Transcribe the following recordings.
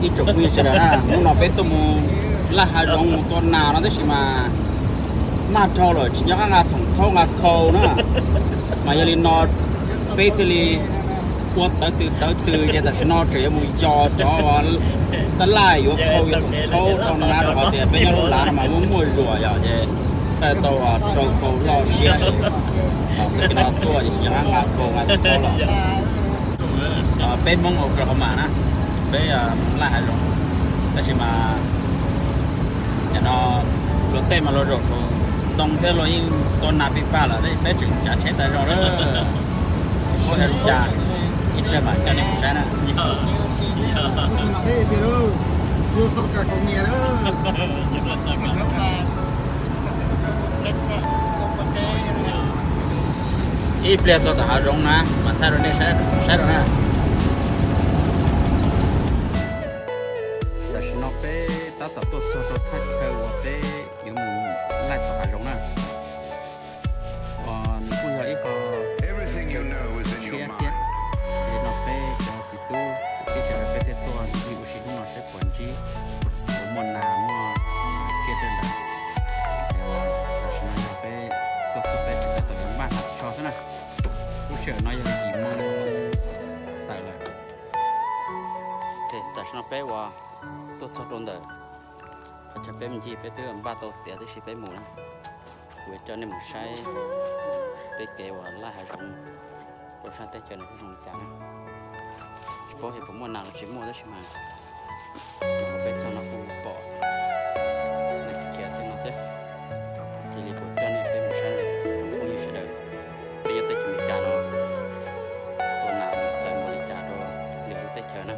Ib tsoom phooj ywg sawv daws na, hnub no peb tuaj mus laij hav zoov mus tua nas no tab sis mas maj dhau lawm tsis nco qab nqa thoom thaub nqa khau na. Mas yog li no peb thiaj li ua tawv tws tawv tws ces tam sim no tseem yuav mus yos cov tab laj yuav khau yuav thoom thaub rau no na, rau qhov tias peb nyob lub lav no mas muaj muaj zuas yom, ces tau rau khau loj siab. Peb no tuaj ces tsis nco qab nqa khau nqa thoom thaub los. Peb Hmoob Oklahoma na, peb laij hav zoov, tab sis mas cov no luag tej mas luag zaum saum ntoo thiab luag yeej tua nas pij paj lawm, peb tseem tsav tsheb tas zog lawm. Ua cas ib pliag mam coj nej mus saib na. Ib pliag txog tom hav zoov na mam thaij rau nej saib rau na. Tam sim no peb tab tom tuaj txog rau thaj chaw uas peb yuav mus laij tom hav zoov na. Nws kuj yog ib qho tshiab thiab. Li no peb cov txiv tub kwv tij sawv daws peb thiaj tuaj ncig ua si hnub no saib puas ntsib, puas muaj nas muaj tsiaj tej ntawd. Tam sim no yog peb tuaj txog peb tseem tab tom yuav npaj nas tsho xwb na. Lub sij hawm no yog yim moo tawm lawm. Tam sim no peb uas tuaj txog rau ntawm qhov chaw peb mus ncig peb twb npaj tau tiav tib si peb mus na. Kuv yuav coj nej mus saib peb kev uas laij hav zoov rau sab teb chaws no kuj zoo li cas na. Tsis paub hais puas muaj nas los tsis muaj tab sis mas peb txog no kuj pom neeg khiav tej no thiab. Cia li kuv coj nej peb mus saib na tsoom phooj ywg sawv daws. Peb nyob teb chaws Amelikas no tua nas txawv npaum li cas rau lwm lub teb chaws na.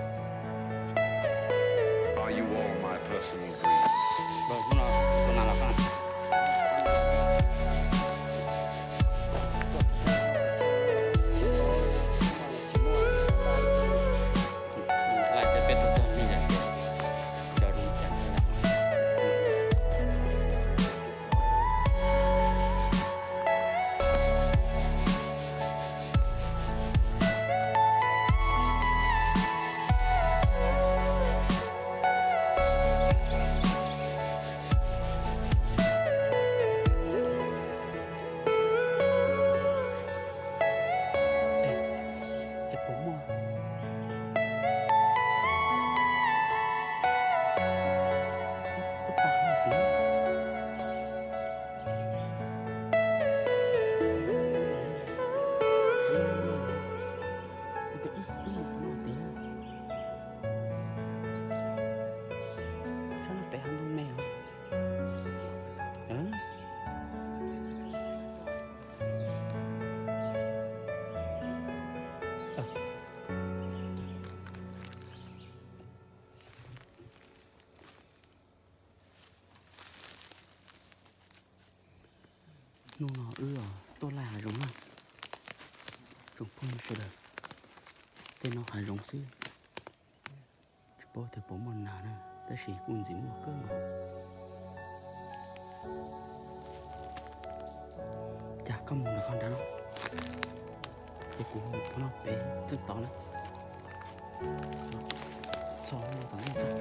Hnub no tua nas los. Laij thiab peb tuaj txog li lawm ces cov zoo li cas. Es puas muaj? Sab no pem hav ntoo me os. Hnub no wb tuaj laij hav zoov na, tsoom phooj ywg sawv daws. Tej no hav zoov xwb, tsis paub tias puas muaj nas na, tab sis kuj ntxim muaj kawg nkaus. Cas koj mus ntawm koj nrad no, ces kuv mus qhov no pem toj tod na. Txog tom ntej tod.